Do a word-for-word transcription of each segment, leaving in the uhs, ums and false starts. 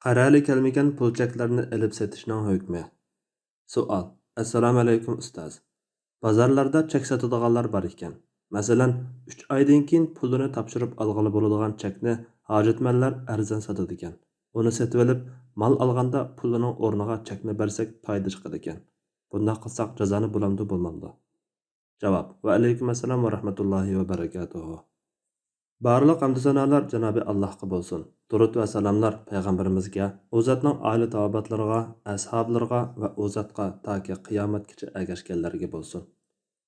قەرەلى كەلمىگەن پۇل چەكلىرىنى ئېلىپ سېتىشنىڭ ھۆكمى. سوئال. ئەسسالامۇئەلەيكۇم ئۇستاز. بازارلاردا چەك ساتىدىغانلار بار ئىكەن. مەسىلەن، ئۈچ ئايدىن كېيىن پۇلىنى تاپشۇرۇپ ئالغىلى بولىدىغان چەكنى ھاجەتمەنلەر ئەرزان ساتىدىكەن. ئۇنى سېتىۋېلىپ، مال ئالغاندا پۇلىنىڭ ئورنىغا چەكنى بەرسەك پايدا چىقىدىكەن. بۇنداق قىلساق جازانى بولامدۇ، بولمامدۇ؟ جاۋاب. ۋەئەلەيكۇم ئەسسالام ۋە رەھمەتۇللاھى ۋە بەرىكاتۇھۇ. بارلىق ھەمدۇ سانالار جانابى ئاللاھقا بولسۇن. دۇرۇت ۋە سالاملار پەيغەمبىرىمىزگە، ئۇ زاتنىڭ ئائىلە تاۋابىئاتلىرىغا، ئەسھابلىرىغا ۋە ئۇ زاتقا تاكى قىيامەتكىچە ئەگەشكەنلەرگە بولسۇن.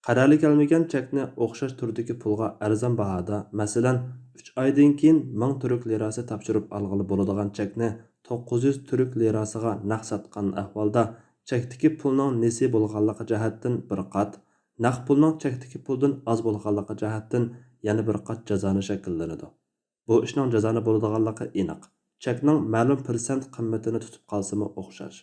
قەرەلى كەلمىگەن چەكنى ئوخشاش تۈردىكى پۇلغا ئەرزان باھادا، مەسىلەن، ئۈچ ئايدىن كېيىن مىڭ تۈرك لىراسى تاپشۇرۇپ ئالغىلى بولىدىغان چەكنى توققۇز يۈز تۈرك لىراسىغا نەق ساتقان ئەھۋالدا، چەكتىكى پۇلنىڭ نېسى بولغانلىقى جەھەتتىن بىر قات، نەق پۇلنىڭ چەكتىكى پۇلدىن ئاز بولغانلىقى جەھەتتىن يەنە بىر قات جازانى شەكىللىنىدۇ. بۇ ئىشنىڭ جازانى بولىدىغانلىقى ئېنىق. چەكنىڭ مەلۇم پىرسەنت قىممىتىنى تۇتۇپ قالسىمۇ ئوخشاش.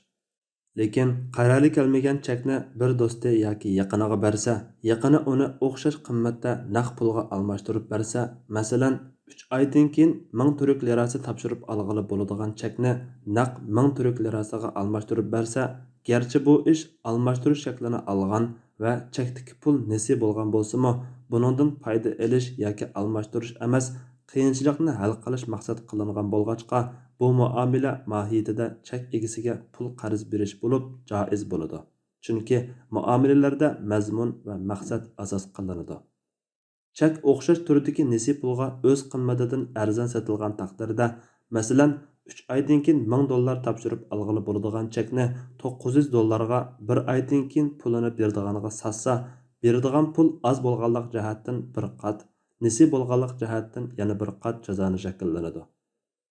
لېكىن قەرەلى كەلمىگەن چەكنى بىر دوستى ياكى يېقىنىغا بەرسە، يېقىنى ئۇنى ئوخشاش قىممەتتە نەق پۇلغا ئالماشتۇرۇپ بەرسە، مەسىلەن، ئۈچ ئايدىن كېيىن مىڭ تۈرك لىراسى تاپشۇرۇپ ئالغىلى بولىدىغان چەكنى نەق مىڭ تۈرك لىراسىغا ئالماشتۇرۇپ بەرسە، گەرچە بۇ ئىش ئالماشتۇرۇش شەكلىنى ئالغان ۋە چەكتىكى پۇل نېسى بولغان بولسىمۇ، بۇنىڭدىن پايدا ئېلىش ياكى ئالماشتۇرۇش ئەمەس، قىيىنچىلىقنى ھەل قىلىش مەقسەت قىلىنغان بولغاچقا، بۇ مۇئامىلە ماھىيىتىدە چەك ئىگىسىگە پۇل قەرز بېرىش بولۇپ، جائىز بولىدۇ. چۈنكى مۇئامىلىلەردە مەزمۇن ۋە مەقسەت ئاساس قىلىنىدۇ. چەك ئوخشاش تۈردىكى نېسى پۇلغا ئۆز قىممىتىدىن ئەرزان سېتىلغان تەقدىردە، مەسىلەن، ئۈچ ئايدىن كېيىن مىڭ دوللار تاپشۇرۇپ ئالغىلى بولىدىغان چەكنى توققۇز يۈز دوللارغا بىر ئايدىن كېيىن پۇلىنى بېرىدىغانغا ساتسا، بېرىدىغان پۇل ئاز بولغانلىق جەھەتتىن بىر قات، نېسى بولغانلىق جەھەتتىن يەنە بىر قات جازانى شەكىللىنىدۇ.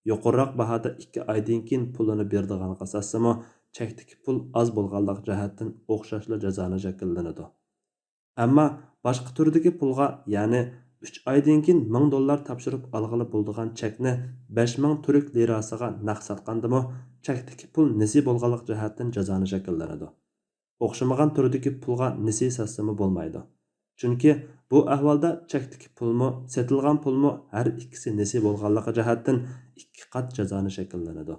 يۇقىرىراق باھادا ئىككى ئايدىن كېيىن پۇلىنى بېرىدىغانغا ساتسىمۇ، چەكتىكى پۇل ئاز بولغانلىق جەھەتتىن ئوخشاشلا جازانى شەكىللىنىدۇ. ئەمما باشقا تۈردىكى پۇلغا، يەنى ئۈچ ئايدىن كېيىن مىڭ دوللار تاپشۇرۇپ ئالغىلى بولىدىغان چەكنى بەش مىڭ تۈرك لىراسىغا نەق ساتقاندىمۇ، چەكتىكى پۇل نېسى بولغانلىق جەھەتتىن جازانى شەكىللىنىدۇ. ئوخشىمىغان تۈردىكى پۇلغا نېسى ساتسىمۇ بولمايدۇ. چۈنكى بۇ ئەھۋالدا چەكتىكى پۇلمۇ، سېتىلغان پۇلمۇ ھەر ئىككىسى نېسى بولغانلىقى جەھەتتىن ئىككى قات جازانى شەكىللىنىدۇ.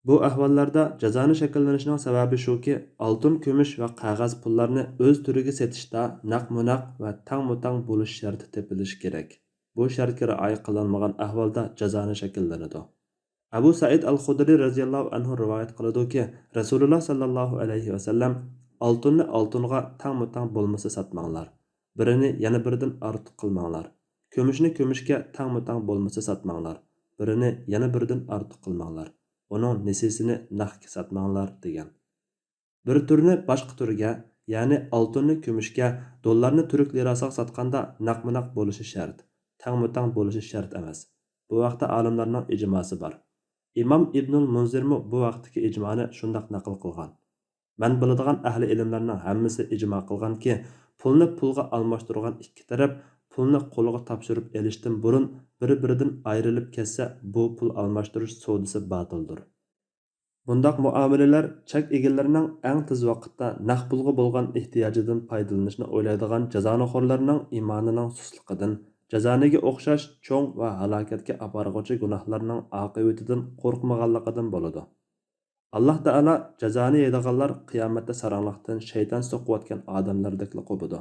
بۇ ئەھۋاللاردا جازانى شەكىللىنىشىنىڭ سەۋەبى شۇكى، ئالتۇن، كۈمۈش ۋە قەغەز پۇللارنى ئۆز تۈرىگە سېتىشتا نەقمۇ نەق ۋە تەڭمۇ تەڭ بولۇش شەرتى تېپىلىشى كېرەك. بۇ شەرتكە رىئايە قىلىنمىغان ئەھۋالدا جازانى شەكىللىنىدۇ. ئەبۇ سەئىد ئەل خۇدرى رەزىياللاھۇ ئەنھۇ رىۋايەت قىلىدۇكى، رەسۇلۇللا ساللاللاھۇ ئەلەيھى ۋەسەللەم ئالتۇننى ئالتۇنغا تەڭمۇ تەڭ بولمىسا ساتماڭلار. بىرىنى يەنە بىرىدىن ئارتۇق قىلماڭلار. كۈمۈشنى كۈمۈشكە تەڭمۇ تەڭ بولمىسا ساتماڭلار. بىرىنى يەنە بىرىدىن ئارتۇق قىلماڭلار. ئۇنىڭ نېسىسىنى نەقكە ساتماڭلار، دېگەن. بىر تۈرنى باشقا تۈرگە، يەنى ئالتۇننى كۈمۈشكە، دوللارنى تۈرك لىراسىغا ساتقاندا نەقمۇ نەق بولۇشى شەرت، تەڭمۇ تەڭ بولۇشى شەرت ئەمەس. بۇ ھەقتە ئالىملارنىڭ ئىجماسى بار. ئىمام ئىبنۇل مۇنزىرمۇ بۇ ھەقتىكى ئىجمانى شۇنداق نەقىل قىلغان. مەن بىلىدىغان ئەھلى ئىلىملەرنىڭ ھەممىسى ئىجما قىلغانكى، پۇلنى پۇلغا ئالماشتۇرغان ئىككى تەرەپ پۇلنى قولىغا تاپشۇرۇپ ئېلىشتىن بۇرۇن بىر-بىرىدىن ئايرىلىپ كەتسە، بۇ پۇل ئالماشتۇرۇش سودىسى باتىلدۇر. بۇنداق مۇئامىلىلەر چەك ئىگىلىرىنىڭ ئەڭ تېز ۋاقىتتا نەق پۇلغا بولغان ئېھتىياجىدىن پايدىلىنىشنى ئويلايدىغان جازانىخورلارنىڭ ئىمانىنىڭ سۇسلۇقىدىن، جازانىگە ئوخشاش چوڭ ۋە ھالاكەتكە ئاپارغۇچى گۇناھلارنىڭ ئاقىۋىتىدىن قورقمىغانلىقىدىن بولىدۇ. ئاللاھ تائالا جازانى يەيدىغانلار قىيامەتتە ساراڭلىقتىن شەيتان سوقۇۋاتقان ئادەملەردەكلا قوپىدۇ.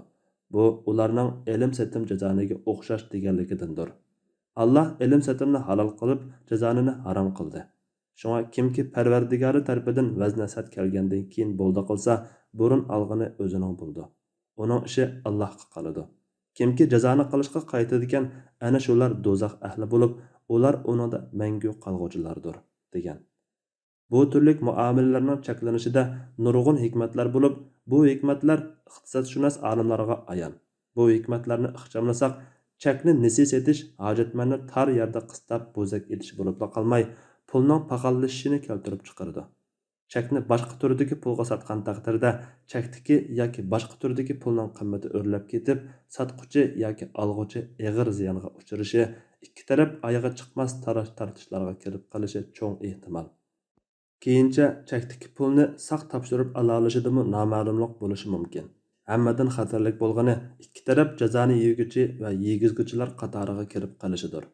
بۇ ئۇلارنىڭ ئېلىم-سېتىم جازانىگە ئوخشاش دېگەنلىكىدىندۇر. ئاللاھ ئېلىم-سېتىمنى ھالال قىلىپ، جازانىنى ھارام قىلدى. شۇڭا كىمكى پەرۋەردىگارى تەرىپىدىن ۋەز-نەسىھەت كەلگەندىن كېيىن بولدى قىلسا، بۇرۇن ئالغىنى ئۆزىنىڭ بولىدۇ. ئۇنىڭ ئىشى ئاللاھقا قالىدۇ. كىمكى جازانى قىلىشقا قايتىدىكەن، ئەنە شۇلار دوزاخ ئەھلى بولۇپ، ئۇلار ئۇنىڭدا مەڭگۈ قالغۇچىلاردۇر، دېگەن. بۇ تۈرلۈك مۇئامىلىلەرنىڭ چەكلىنىشىدە نۇرغۇن ھېكمەتلەر بولۇپ، بۇ ھېكمەتلەر ئىقتىسادشۇناس ئالىملارغا ئايان. بۇ ھېكمەتلەرنى ئىخچاملىساق، چەكنى نېسى سېتىش ھاجەتمەننى تار يەردە قىستاپ بوزەك ئېتىش بولۇپلا قالماي، پۇلنىڭ پاخاللىشىشىنى كەلتۈرۈپ چىقىرىدۇ. چەكنى باشقا تۈردىكى پۇلغا ساتقان تەقدىردە، چەكتىكى ياكى باشقا تۈردىكى پۇلنىڭ قىممىتى ئۆرلەپ كېتىپ، ساتقۇچى ياكى ئالغۇچى ئېغىر زىيانغا ئۇچرىشى، ئىككى تەرەپ ئايىغى چىقماس تالاش-تارتىشلارغا كېلىپ قېلىشى چوڭ ئېھتىمال. كېيىنچە چەكتىكى پۇلنى ساق تاپشۇرۇپ ئالالىشىدىمۇ نامەلۇملۇق بولۇشى مۇمكىن. ھەممىدىن خەتەرلىك بولغىنى ئىككى تەرەپ جازانى يېگۈچى ۋە يېگۈزگۈچىلەر قاتارىغا كىرىپ قېلىشىدۇر.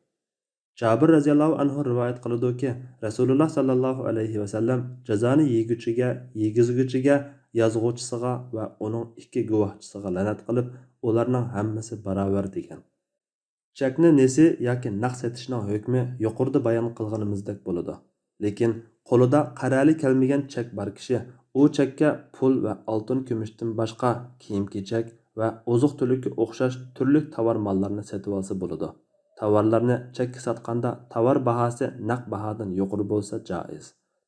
جابىر رەزىياللاھۇ ئەنھۇ رىۋايەت قىلىدۇكى، رەسۇلۇللا ساللاللاھۇ ئەلەيھى ۋەسەللەم جازانى يېگۈچىگە، يېگۈزگۈچىگە، يازغۇچىسىغا ۋە ئۇنىڭ ئىككى گۇۋاھچىسىغا لەنەت قىلىپ، ئۇلارنىڭ ھەممىسى باراۋەر دېگەن. چەكنى نېسى ياكى نەق سېتىشنىڭ ھۆكمى يۇقىرىدا بايان قىلغىنىمىزدەك بولىدۇ. لېكىن قولىدا قەرەلى كەلمىگەن چەك بار كىشى ئۇ چەككە پۇل ۋە ئالتۇن-كۈمۈشتىن باشقا كىيىم-كېچەك ۋە ئوزۇق-تۈلۈككە ئوخشاش تۈرلۈك تاۋار ماللارنى سېتىۋالسا بولىدۇ. تاۋارلارنى چەككە ساتقاندا تاۋار باھاسى نەق باھادىن يۇقىرى بولسا جائىز.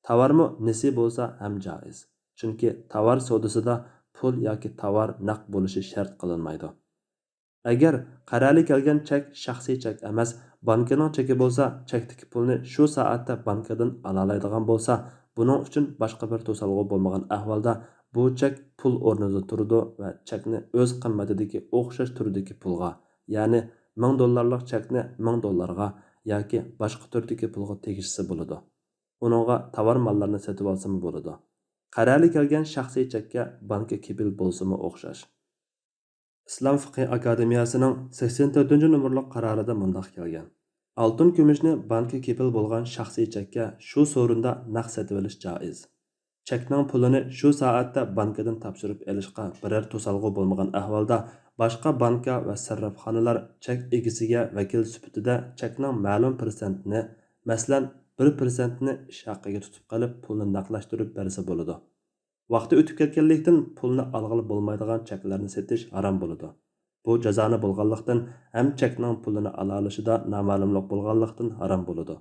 تاۋارمۇ نېسى بولسا ھەم جائىز. چۈنكى تاۋار سودىسىدا پۇل ياكى تاۋار نەق بولۇشى شەرت قىلىنمايدۇ. ئەگەر قەرەلى كەلگەن چەك شەخسىي چەك ئەمەس، بانكىنىڭ چېكى بولسا، چەكتىكى پۇلنى شۇ سائەتتە بانكىدىن ئالالايدىغان بولسا، بۇنىڭ ئۈچۈن باشقا بىر توسالغۇ بولمىغان ئەھۋالدا، بۇ چەك پۇل ئورنىدا تۇرىدۇ ۋە چەكنى ئۆز قىممىتىدىكى ئوخشاش تۈردىكى پۇلغا، يەنى مىڭ دوللارلىق چەكنى مىڭ دوللارغا ياكى باشقا تۈردىكى پۇلغا تېگىشسە بولىدۇ. ئۇنىڭغا تاۋار ماللارنى سېتىۋالسىمۇ بولىدۇ. قەرەلى كەلگەن شەخسىي چەككە بانكا كېپىل بولسىمۇ ئوخشاش. ئىسلام فىقھى ئاكادېمىيەسىنىڭ سەكسەن تۆتىنچى نومۇرلۇق قارارىدا مۇنداق كەلگەن: ئالتۇن-كۈمۈشنى بانكا كېپىل بولغان شەخسىي چەككە شۇ سورۇندا نەق سېتىۋېلىش جائىز. چەكنىڭ پۇلىنى شۇ سائەتتە بانكىدىن تاپشۇرۇپ ئېلىشقا بىرەر توسالغۇ بولمىغان ئەھۋالدا، باشقا بانكا ۋە سەررافخانىلار چەك ئىگىسىگە ۋەكىل سۈپىتىدە چەكنىڭ مەلۇم پىرسەنتىنى، مەسىلەن، بىر پىرسەنتىنى ئىش ھەققىگە تۇتۇپ قېلىپ، پۇلنى نەقلەشتۈرۈپ بەرسە بولىدۇ. ۋاقتى ئۆتۈپ كەتكەنلىكتىن، پۇلنى ئالغىلى بولمايدىغان چەكلەرنى سېتىش ھارام بولىدۇ. بۇ جازانە بولغانلىقتىن ھەم چەكنىڭ پۇلىنى ئالالىشىدا نامەلۇملۇق بولغانلىقتىن ھارام بولىدۇ.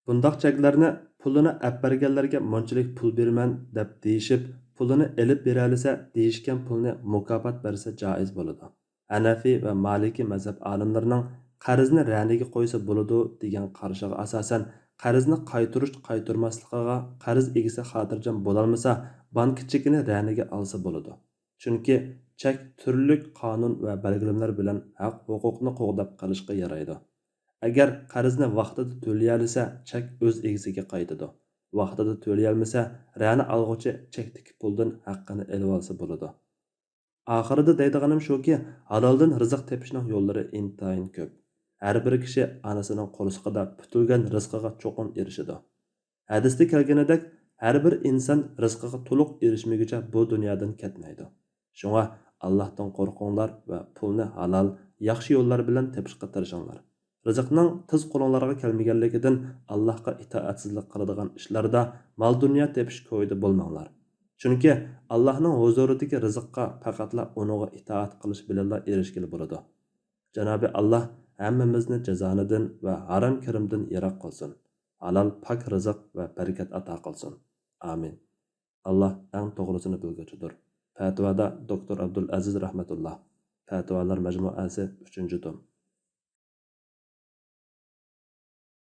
بۇنداق چەكلەرنى پۇلىنى ئەپ بەرگەنلەرگە مۇنچىلىك پۇل بېرىمەن دەپ دېيىشىپ، پۇلىنى ئېلىپ بېرەلىسە، دېيىشكەن پۇلنى مۇكاپات بەرسە جائىز بولىدۇ. ھەنەفىي ۋە مالىكىي مەزھەپ ئالىملىرىنىڭ قەرزنى رەنىگە قويسا بولىدۇ دېگەن قارىشىغا ئاساسەن، قەرزنى قايتۇرۇش-قايتۇرماسلىقىغا، قەرز ئىگىسى خاتىرجەم بولالمىسا، بانكا چېكىنى رەنىگە ئالسا بولىدۇ. چۈنكى چەك تۈرلۈك قانۇن ۋە بەلگىلىمىلەر بىلەن ھەق-ھوقۇقنى قوغداپ قېلىشقا يارايدۇ. ئەگەر قەرزنى ۋاقتىدا تۆلىيەلىسە، چەك ئۆز ئىگىسىگە قايتىدۇ. ۋاقتىدا تۆلىيەلمىسە، رەنە ئالغۇچى چەكتىكى پۇلدىن ھەققىنى ئېلىۋالسا بولىدۇ. ئاخىرىدا دەيدىغىنىم شۇكى، ھالالدىن رىزىق تېپىشنىڭ يوللىرى ئىنتايىن كۆپ. ھەر بىر كىشى ئانىسىنىڭ قورسىقىدا پۈتۈلگەن رىزقىغا چوقۇم ئېرىشىدۇ. ھەدىستە كەلگىنىدەك، ھەر بىر ئىنسان رىزقىغا تولۇق ئېرىشمىگۈچە بۇ دۇنيادىن كەتمەيدۇ. شۇڭا، ئاللاھتىن قورقۇڭلار ۋە پۇلنى ھالال، ياخشى يوللار بىلەن تېپىشقا تىرىشىڭلار. رىزىقنىڭ تېز قولۇڭلارغا كەلمىگەنلىكىدىن، ئاللاھقا ئىتائەتسىزلىك قىلىدىغان ئىشلاردا مال-دۇنيا تېپىش كويىدا بولماڭلار. چۈنكى، ئاللاھنىڭ ھۇزۇرىدىكى رىزىققا پەقەتلا ئۇنىڭغا ئىتائەت قىلىش بىلەنلا ئېرىشكىلى بولىدۇ. جانابى ئاللاھ ھەممىمىزنى جازانىدىن ۋە ھارام-كىرىمدىن يىراق قىلسۇن. ھالال، پاك رىزىق ۋە بەرىكەت ئاتا قىلسۇن. ئامىن. ئاللاھ ئەڭ توغرىسىنى بىلگۈچىدۇر. پەتىۋادا دوكتور ئابدۇل ئەزىز رەھمەتۇللاھ. پەتىۋالار مەجمۇئەسى، ئۈچىنچى توم.